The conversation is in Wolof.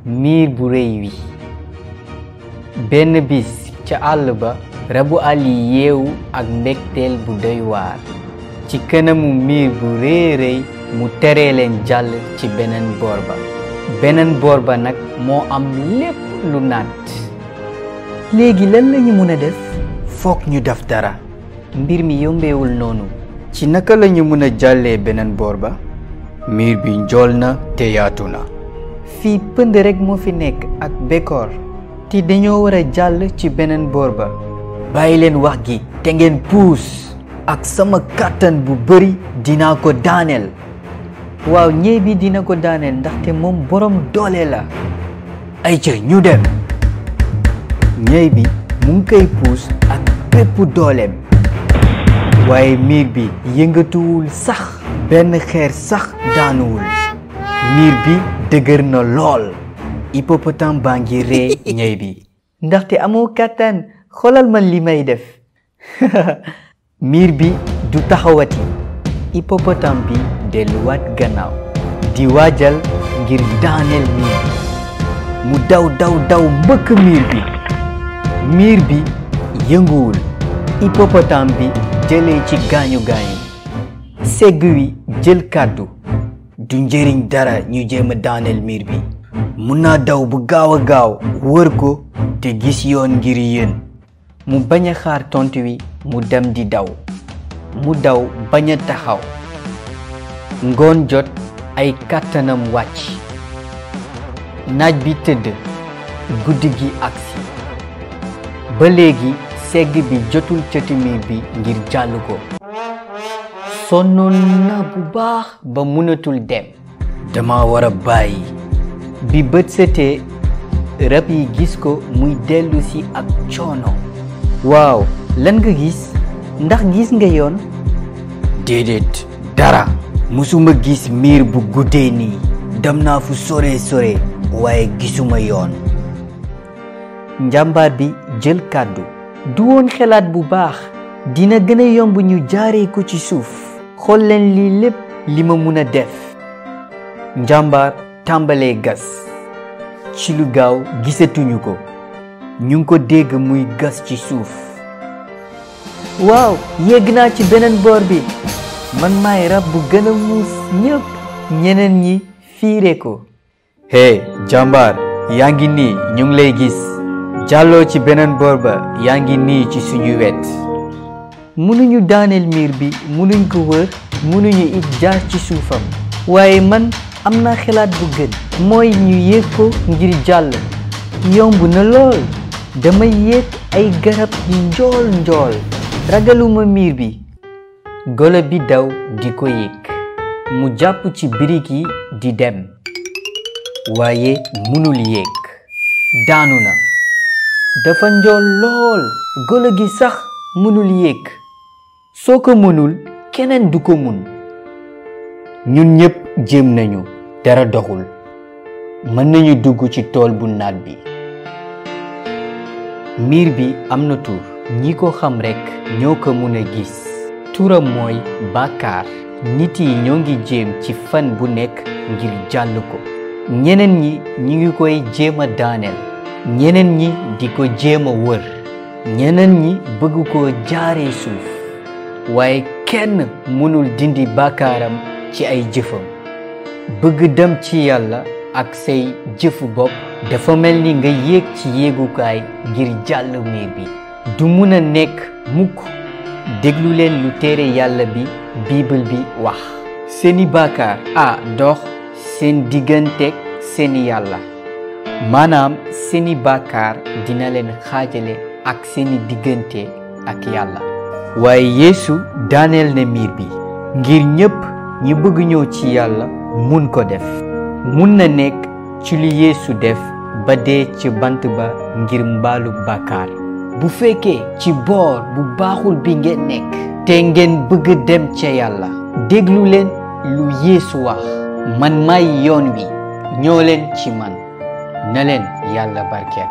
miir bu rëy wi. benn bis ca àll ba rabu àll yi yeewu ak mbégteel bu doy waar. ci kanamu miir bu rëy mu tere leen jàll ci beneen boor ba. beneen boor ba nag moo am lépp lu naat. léegi lan lañu mën a def? foog ñu def dara. mbir mi yombewul noonu. ci naka lañu mën a jàllee beneen boor ba? miir bi njool na te yaatu na. fii pënd rekk moo fi nekk ak bekkoor. te dañoo war a jàll ci beneen boor ba. bàyyi leen wax gi te ngeen puus. ak sama kàttan bu bari dinaa ko daaneel. waaw ñey bi dina ko daaneel ndaxte moom borom doole la. ay ca ñu dem. ñey bi mu ngi koy puus ak bépp dooleem. waaye miir bi yëngatuwul sax. benn xeer sax daanuwul. miir bi dëgër na lool. hippopotame baa ngi ree ñey bi. ndaxte amoo kàttan xoolal man li may def. miir bi du taxawati. hippopotame bi delluwaat gannaaw. di waajal ngir daaneel miir bi. mu daw mbëkk miir bi. miir bi yënguwul. hippopotame bi jëlee ci gaañu. segg wi jël kàddu. du njëriñ dara ñu jéem a daaneel miir bi. mun naa daw bu gaaw wër ko te gis yoon ngir yéen. mu bañ a xaar tontu wi mu dem di daw. mu daw bañ a taxaw. ngoon jot ay kàttanam wàcc. naaj bi tëdd. guddi gi agsi. ba léegi segg bi jotul cati miir bi ngir jàll ko. sonnoon na bu baax ba mënatul dem. dama war a bàyyi. bi bët setee rab yi gis ko muy dellu si ak coono. waaw lan nga gis? ndax gis nga yoon? déedéet dara. musuma gis miir bu guddee nii. dem naa fu sore waaye gisuma yoon. njàmbaar bi jël kàddu. du woon xelaat bu baax. dina gën a yomb ñu jaaree ko ci suuf. xool leen lii lépp li ma mun a def. njàmbaar tàmbalee gas. ci lu gaaw gisatuñu ko. ñu ngi ko dégg muy gas ci suuf. waaw yegg naa ci beneen boor bi. man maay rab bu gën a muus ñëpp. ñeneen ñi fiire ko. hé jàmbaar yaa ngi nii ñu ngi lay gis. jàlloo ci beneen boor ba yaa ngi nii ci suñu wet. mënuñu daaneel miir bi mënuñ ko wër mënuñu it jaar ci suufam. waaye man am naa xalaat bu gën. mooy ñu yéeg ko ngir jàll. yomb na lool. damay yéeg ay garab yu njool. ragaluma miir bi. golo bi daw di ko yéeg. mu jàpp ci birig yi di dem. waaye mënul yéeg. daanu na. dafa njool lool. golo gi sax mënul yéeg. soo ko mënul keneen du ko mun. ñun ñépp jéem nañu. dara doxul. mën nañu dugg ci tool bu naat bi. miir bi am na tur. ñi ko xam rekk ñoo ko mën a gis. turam mooy bàkkaar. nit yi ñoo ngi jéem ci fan bu nekk ngir jàll ko. ñeneen ñi ñu ngi koy jéem a daaneel. ñeneen ñi di ko jéem a wër. ñeneen ñi bëgg koo jaaree suuf. waaye kenn mënul dindi bàkkaaram ci ay jëfam. bëgg dem ci yàlla ak say jëfu bopp dafa mel ni nga yéeg ci yéegukaay ngir jàll miir bi. du mun a nekk mukk. déglu leen lu téere yàlla bi bible bi wax. seeni bàkkaar dox seen digganteeg seeni yàlla. maanaam seeni bàkkaar dina leen xaajale ak seeni diggante ak yàlla. waaye Yeesu daaneel na miir bi ngir ñépp ñi bëgg ñëw ci yàlla mun ko def. mun na nekk ci lu Yeesu def ba dee ci bant ba ngir mbaalu bàkkaar. bu fekkee ci boor bu baaxul bi ngeen nekk te ngeen bëgg dem ca yàlla, déglu leen lu Yeesu wax. man may yoon wi, ñoo leen ci man. na leen yàlla barkeel.